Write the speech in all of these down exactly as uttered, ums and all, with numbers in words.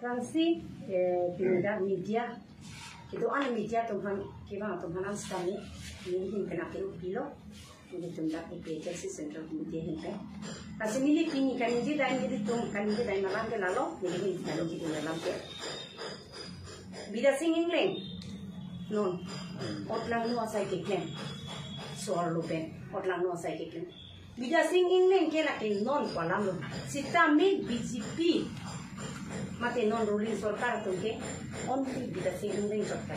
Langsi, eh, pinda media, kedo-an media atum aphan, kevang atum aphan an sitame, neli ahin pen apiru pilo, nelitum dak A P H L C Central Committee ahin pen. Lasi neli pini kaningje dai, nelitum kaningje dai alam ke lalo, neli kaningje dai alam ke. Bidya Sing Engleng, non, otlangno asai keklem, so-arlo pen, otlangno asai keklem. Bidya Sing Engleng ke lake non pu alam lo. Sitame B J P mate non ruling sorkar atum ke only Bidya Sing Engleng sorkar.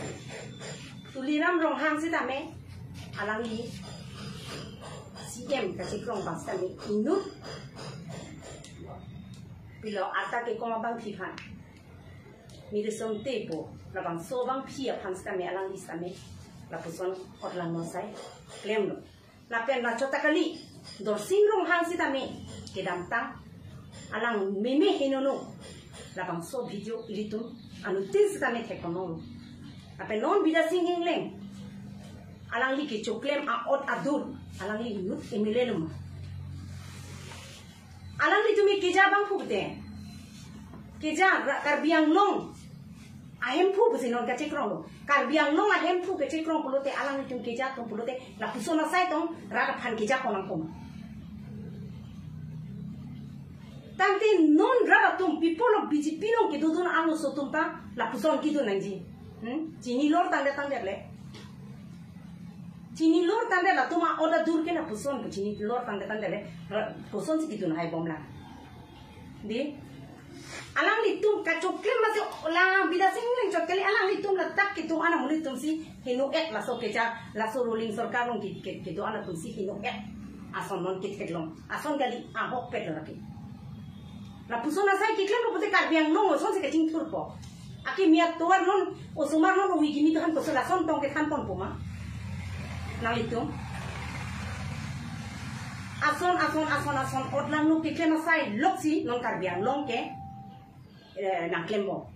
Tuliram Ronghang sitame alangli C M kachekrong abang sitame inut pilo arta kekom abangphi aphan. Miri som tepo labangso abangphi aphan sitame alangli sitame lapuson otlangno asai klemlo. Lapen la chot ta kali, Dorsing Ronghang sitame kedamtang alang meme henono labangso video ilitum anuttin sitame thekponlonglo. Lapen non Bidya Sing Engleng alangli kechoklem a-ot adur, alangli inut M L A lo ma? Alanglitum keja abangphu pute, keja ra-, Karbi Anglong ahemphu pusi non kachekronglo. Karbi Anglong ahemphu kachekrong pulote alanglitum keja atum pulote lapuson asai tong rat aphan keja konang koma. Tangte non rat atum people of B J P along kedodun angno atum ta lapuson kedun nangji. Hmm? Chini lor tangdet tangdet le. Chini lor tangdet latum a-ot adur ke lapuson pu chini lor tangdet tangdet le. Ra-, kosonsi kedun hai bomlang. Dei. Alanglitum kachoklem masi la Bidya Sing Engleng chot kali, alanglitum ladak kedo-an amonit atum si heno-et laso keja, laso ruling sorkar along ke, ke, kedo-an atum si heno-et. Ason non ketheklong. Ason kali ahokpet lo lake. Lapuson asai keklemlo pute Karbi Anglong osonsi kachingthurpo. Akimi atovar non, osomar non, ovi kimi tuhan koso lason tong kethanponpo ma? Nanglitum. Ason, ason, ason, ason, otlangno keklem asai loksi non Karbi Anglong ke, eh, nangklempo.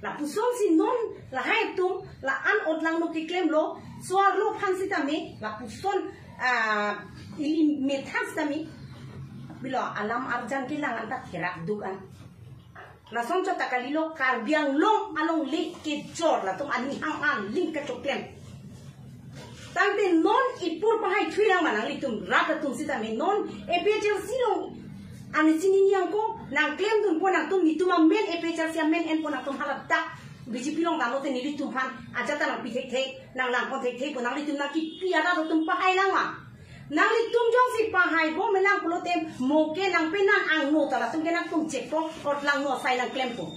Lapusonsi non lahai atum la-an otlangno keklemlo, so-arlo aphan sitame, lapuson, ah, ili methang sitame, pilo alam arjan kelang anta therak duk an. Lason chot ta kalilo, Karbi Anglong alongle kejor latum aning hang aling kachoklem. Tangte non ipur pahai thui nang ma nanglitum rat atum sitame, non A P H L C along ani sini niang ko nangklemdunpo nangtum, netum amen, A P H L C amen enpo nangtum haladak B J P along damlote nelitum aphan ajat ta nangpi thekthe, nang nangpon thekthe pu nanglitum nangkipi arat atum pahai nang ma? Nanglitum jongsi pahai bomlang pulote mo ke nangpenan angno ta latum ke nangtum chekpo, otlangno asai nangklempo.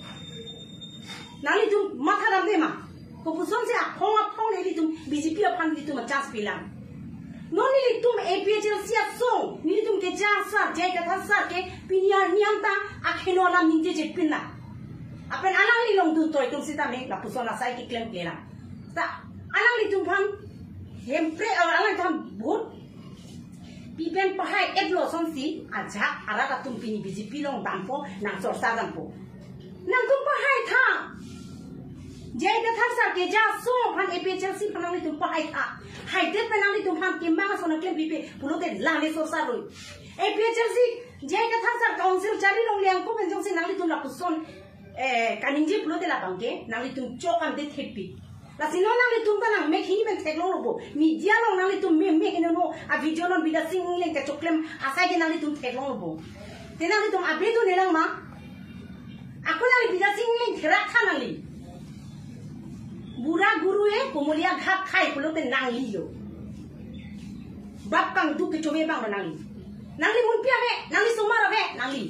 Nanglitum matha damde ma? Kopusonsi aphong aphong nelitum B J P aphan nelitum a-chance pilang. Non nelitum A P H L C asong, nelitum keja sar, J I Kathar sar ke pini arni anta akheno alam ningjeje pinlang. Lapen alangli along dun toi atum sitame lapuson asai keklem klelang. Ta alanglitum aphan Hemprek, ah, alang tham vote pipen pahai-etlo asonsi ajak arat atum pini B J P along dampo, nang chorsa dampo. Nangtum pahai tha. J I Kathar sar keja aso aphan A P H L C aphan nanglitum pahai tha. Haidet pen nanglitum aphan kemang ason nangklempipe pulote langle chorsa roi. A P H L C J I Kathar sar council charli longle angko pen jongsi nanglitum lapuson eh, kaningje pulote labang ke, nanglitum chok amde thepi. Lasi non nanglitum ta nangmek hini pen theklonglo bo. Media along nanglitum meme henono a-video non Bidya Sing Engleng kachoklem asai ke nanglitum theklonglo bo. Te nanglitum abe dundelang ma? Ako nangli Bidya Sing Engleng therak tha nangli. Bura guru e komolia ghap khai pulote nangli lo. Bap kangduk kechome abang lo nangli. Nangli munpi ave, nangli somar ave, nangli.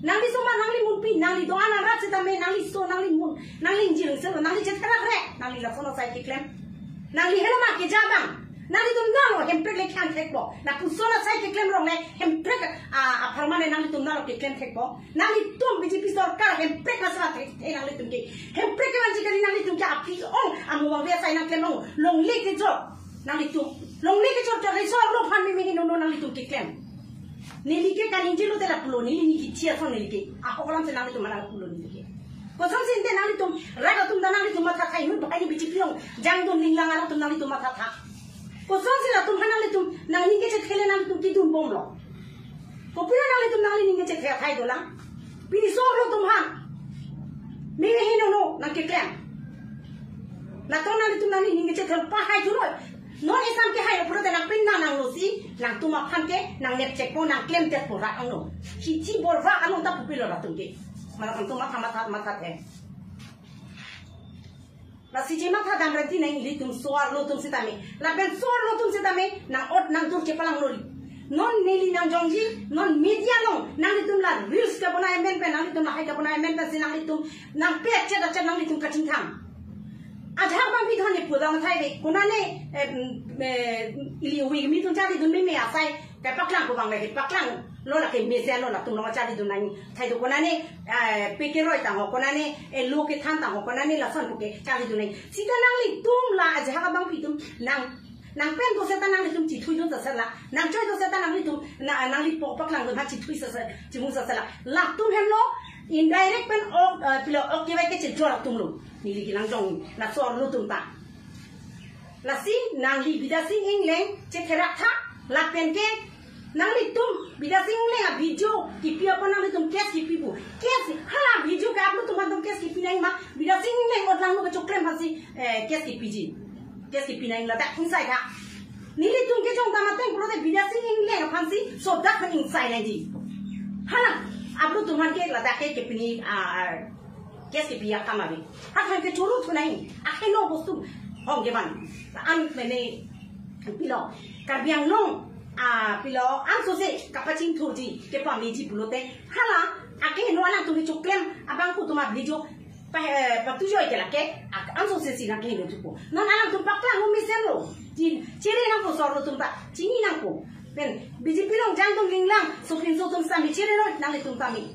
Nangli somar, nangli munpi, nangli do-an arat sitame, nangli so, nangli mun, nangli ingjir selo, nangli chetherak re, nangli lason asai keklem. Nangli helo ma keja abang. Nanglitum nalo Hemprek le khan thekpo. Lapuson asai keklem along le Hemprek, ah, apharman le nanglitum nalo keklem thekpo. Nanglitum B J P sorkar Hemprek nasa thek, thek nanglitum ke. Hemprek kevanji kali nanglitum ke aphi ong, amo vangve asai nangklem ong. Longle kejor. Nanglitum, longle kejor chot le so lo aphan meme henono nanglitum keklem. Neli ke kaningjelo te lapulo, neli neli kichia son neli ke. Ahok alam si nanglitum mana lapulo neli ke. Kosonsi ante nanglitum, rat atum ta nanglitum matha tha, inut bahai ni B J P along jangdun linglang arat atum nanglitum matha tha. Kosonsi latum aphan nanglitum, nangning kechethe le nanglitum kedun bomlo. Kopilo nanglitum nangli ning kechethe athai dolang. Pini so-arlo atum aphan. Nangkeklem. Latum nanglitum nangning kechethel pahai juroi. Non esam kehai lo pulote nangpin nang nanglo si, nangtum aphan ke nangnepchekpo, nangklemchekpo rat angno. Hichi bor rat angno ta pupilo latum ke. Malam nangtum matha matha matha the. Lasi chematha dam rati nang ilitum so-arlo atum sitame. Lapen so-arlo atum sitame nang-ot nangdur chepalang nori. Non neli nangjongji, non media along nanglitum la reels kebonai amen pen, nanglitum lahai kebonai amen pensi nanglitum nangpet chet achet nanglitum kachingthang. Ajahak abangpi thani pudam thai de, konane, eh, mm, eh, ili uwi mi tum charlidun meme asai, kapaklangpo abang lagi, paklanglo lake mesenlo latum long charlidun nang. Thai do konane, eh, peke roi tangho, konane, eh, lo kethan tangho, konane lason puke charlidun nang. Sita nanglitum la ajahak abangpi atum nang, nangpendo seta nanglitum chithuidun sasela, nangchoido seta nanglitum, na, nanglipo paklangdun ha chithui sasa, chimung sasela. Latum henlo, indirect pen ok, eh, pilo ok kevai kechejor atumlo. Neli kelangjong, la so-arlo atum ta. Lasi nangli Bidya Sing Engleng chetherak tha, lapen ke nanglitum Bidya Sing Engleng a-video kipi apot nanglitum case kipi pu. Case, hala video ke-upload atum aphan tum case kipi nangma, Bidya Sing Engleng otlangno kechoklem aphansi, eh, case kipiji. Case kipi nang ladak ingsai tha. Nelitum kejongdam ateng pulote Bidya Sing Engleng aphansi sodak pen ingsai nangji. Hala, upload atum aphan ke ladak ke kepini, ah, ah, case kipi akam ave. Hathan kechoro thu nang. Akeheno bostu hong kevan. An mene pilo. Karbi Anglong, ah, pilo, ansose kapachingthurji, kepameji pulote. Hala, akeheno alangtum kechoklem abang atum a-video pa, eh, patujoi ke lake, ak-, ansose si nangkeheno thupo. Non alangtum paklang mesenlo. Chin, chere nangpo so-arlo atum ta. Chini nangpo. Pen, B J P along jangdun linglang, sopinso atum sami chere noi, nanglitum tame.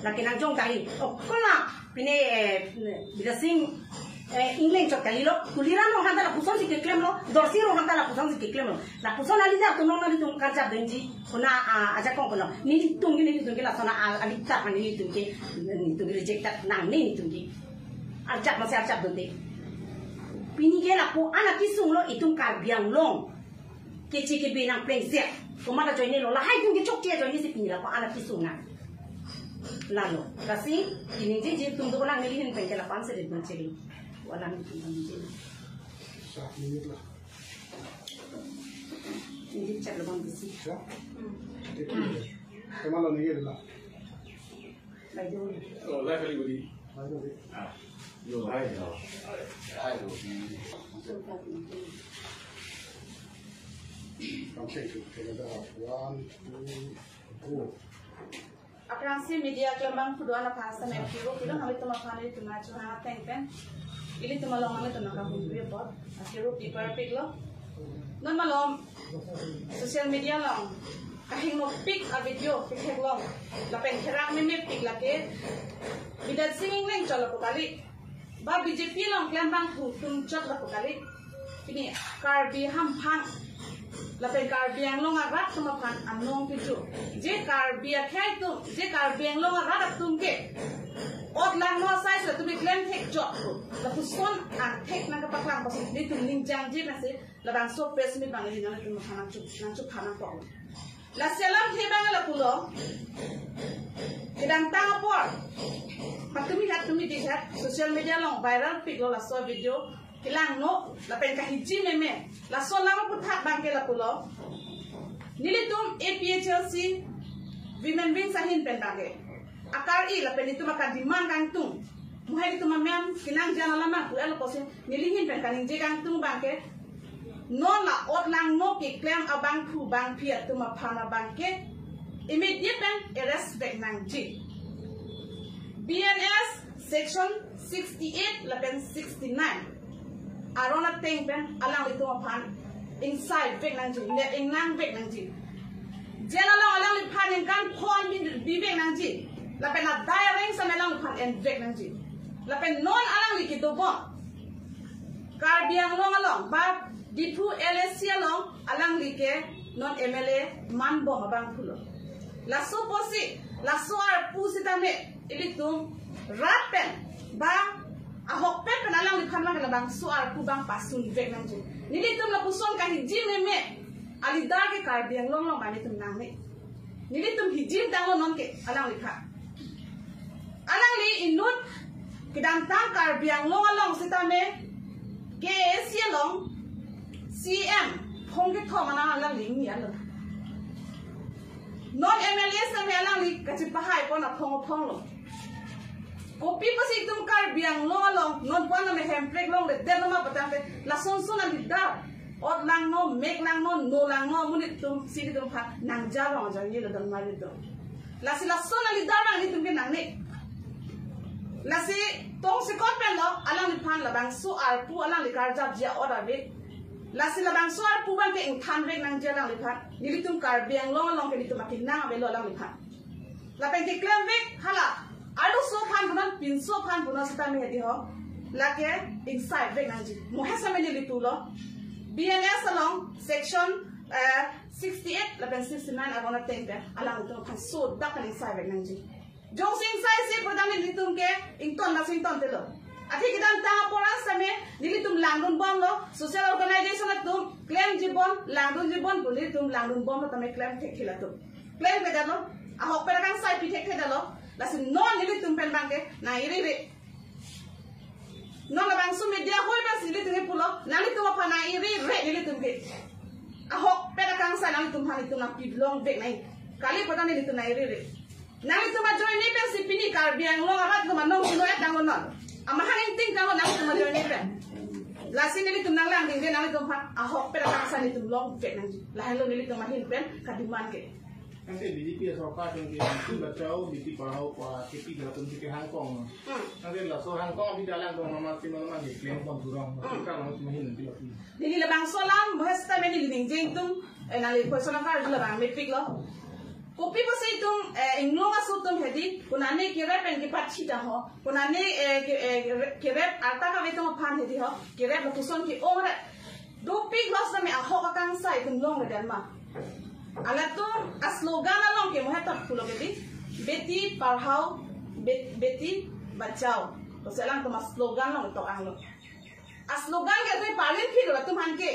Lake nangjong tangli. O, kola, pine, eh, Bidya Sing, eh, Engleng chot kalilo. Tuliram along aphan ta lapusonsi keklemlo, Dorsing along aphan ta lapusonsi keklemlo. Lapuson a-leader atum along nanglitum karjap dunji, kona, ah, ajakong kono. Nelitum ke, nelitum ke lason a, a-leader aphan nelitum ke, nelitum ke reject ta nang, nelitum ke. Arjap masi arjap dunde. Pini ke lapu-an akesung lo itum Karbi Anglong. Kechi kebe nangplengset. Komat ajoinelo. Lahai atum ke chokche ajoine si pini lapu-an akesung nang. Lalo. Lasi, pini je je atum dolang neli ahin pen ke lapu-an si ridun chiri. Walang atum je. Sat minit lah. Neli chat lo bang bisi. Ya? Hmm. Itu. Kemana nih lah? By the way. Oh, live everybody. By the way. Ah, you live now. Hi, hello. Come, thank you. One, two, go. Aphrangsi media klembang phuduan aphan sitame kiro kiro hami atum aphan ilitum ajo ha teng teng. Ilitum along nanglitum nangkahumri apot. Akiro paper pik lo. Non malom social media along kahingnopik a-video ketheklong lapen therak memepik lake Bidya Sing Engleng chot lapu kali, ba B J P along klembangthu atum chot lapu kali. Pini Karbi hamphang lapen Karbi Anglong arat atum aphan anong piju. Je Karbi akhei atum, je Karbi Anglong arat atum ke otlangno asai si latum keklem thek chot pu. Lapuson angthek nangkepaklang apotsi nelitum ningjangji nasi labangso press meet abang neli nanglitum aphan nangchuk, nangchuk phanang pok. Lasi alamthe abang lapulo. Kedamtang apor, matumi hat tumi di hat social media along viral piklo laso video. Kelangno lapen kahiji meme. Laso alam aphuthak abang ke lapulo. Nelitum A P H L C Women Wings ahin pen abang ke akar-i lapen itum akademand kangtung. Mohai itum amen kenangji an alam abang pu-etlo pusi neli ahin pen kaningje kangtung abang ke, non la otlangno keklem abangphu bangphi atum aphan abang ke immediate pen arrest vek nangji. B N S section sixty-eight lapen sixty-nine aron ateng pen alanglitum aphan ingsai vek nangji, ne ingnang vek nangji. Jail along alangliphan ningkan phongo bi, bi vek nangji. Lapen adai areng sitame alangliphan en vek nangji. Lapen non alangli kedobom Karbi Anglong along ba Diphu L A C along alangli ke non M L A manbom abangphulo. Laso pusi, laso arpu sitame ilitum rat pen ba ahokpet pen alangliphan abang labangso arpu abang pasun vek nangji. Nelitum lapuson kahiji meme a-leader ke Karbi Anglong along abang nelitum nangne. Nelitum hijim tanglo non ke alangliphan. Alangli inut Kedamtang Karbi Anglong along sitame K A A C along C M phong kethom ana alangli ingni alo. Non M L A sitame alangli kachipahai pon aphong aphong lo. Kopi pusi itum Karbi Anglong along non pon name hemprek longledet ma patangte lasonson a-leader. Ot langno, mek langno, no langno, monit atum si itum aphan nangjarong jangni lo don ma itum. Lasi lason a-leader nang itum ke nangne. Lasi tongsekot pen lo, alangliphan labangso arpu alangli karjapji a-ot ave. Lasi labangso arpu abang ke ingthanvek nangji alangliphan. Nelitum Karbi Anglong along ke nelitum akenang avelo alangliphan. Lapen keklemvek hala arloso aphan punon, pinso aphan punon sitame hedi ho. Lake ingsaivek nangji. Mohe sitame neli pulo. B N S along section, eh, sixty-eight lapen sixty-nine abang ateng pen alangtum aphan sodak pen ingsaivek nangji. Jongsi ingsaisi putangte nelitum ke ington masi ingtontelo. Athe kedamtang apor an sitame nelitum langdunbomlo, social organization atum klemjibom, langdunjibom pu nelitum langdunbomlo tame klem thekthe latum. Klemthedetlo, ahokpet akangsai pithekthe detlo, lasi non nelitum pen abang ke nang-iri-ri. Non labangso media hoi abang si nelitum ke pulo, nanglitum aphan nang-iri-ri nelitum ke. Ahokpet akangsai nanglitum aphan itum nangpilongvek nang. Kali putangte nelitum nang-iri-ri. Nanglitum ajoine pensi pini Karbi Anglong arat atum anong suno et tanglo non. Amahang ingting tanglo nanglitum ajoine pen. Lasi nelitum nanglangdingde nanglitum aphan ahokpet akangsai nelitum longvek nangji. Lahenlo nelitum ahin pen kademand ke. Ante B J P asorkar atum ke Beti Bachao, Beti Padhao pa kepi latum ke hangkong. Hmm. Ante laso hangkong abidi alangtum mama sima mama ke klem pon thurong. Hmm. Ka mama sima hin nanti lagi. Neli labangso alam, mohe sitame neli ningjeng atum, eh, nangli question akarju labang mepiklo. Kopi pusi itum, eh, inglong aso atum hedi, konane kerep pen kepachita ho, konane, eh, ke-, eh, kerep arta kave atum aphan hedi ho, kerep lapuson ke-ong re. Dopiklo sitame ahok akangsai itum longledet ma. Halatum a-slogan along ke mohe tap pulo ke di, Beti Padhao, Be-, Beti Bachao. Pusi alangtum a-slogan along tok anglo. A-slogan ke atoy parlin philo latum aphan ke.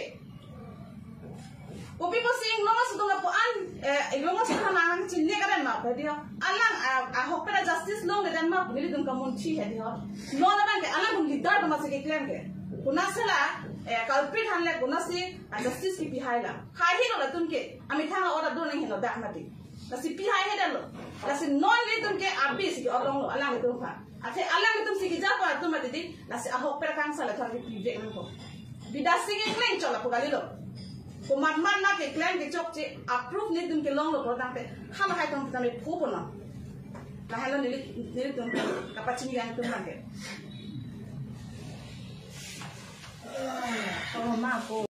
Kopi pusi inglong aso atum lapu-an, eh, inglong aso atum nang chinine kadan ma, hedi ho. Alang, ah, ahokpet a-justice longledet ma, nelitum kamunthi hedi ho. Non abang ke, alangtum leader atum si keklem ke. Konat si la, eh, culprit aphan le konat si, ah, justice kipihai la. Hai helo latum ke, amethang a-order do nang helo dak mati. Lasi pihai hedetlo. Lasi non nelitum ke abis ke olonglo, alanglitum aphan. Athe alanglitum si keja pa atum mati di, lasi ahokpet akangsai la thor kepivek nangkok. Bidya Sing Engleng chot lapu kalilo. Komat mat na keklem kechokche, a-proof nelitum ke longlo putangte, halahai atum tame phu punon. Lahenlo neli, nelitum kapachini yang atum nangke. Oh, ma ko.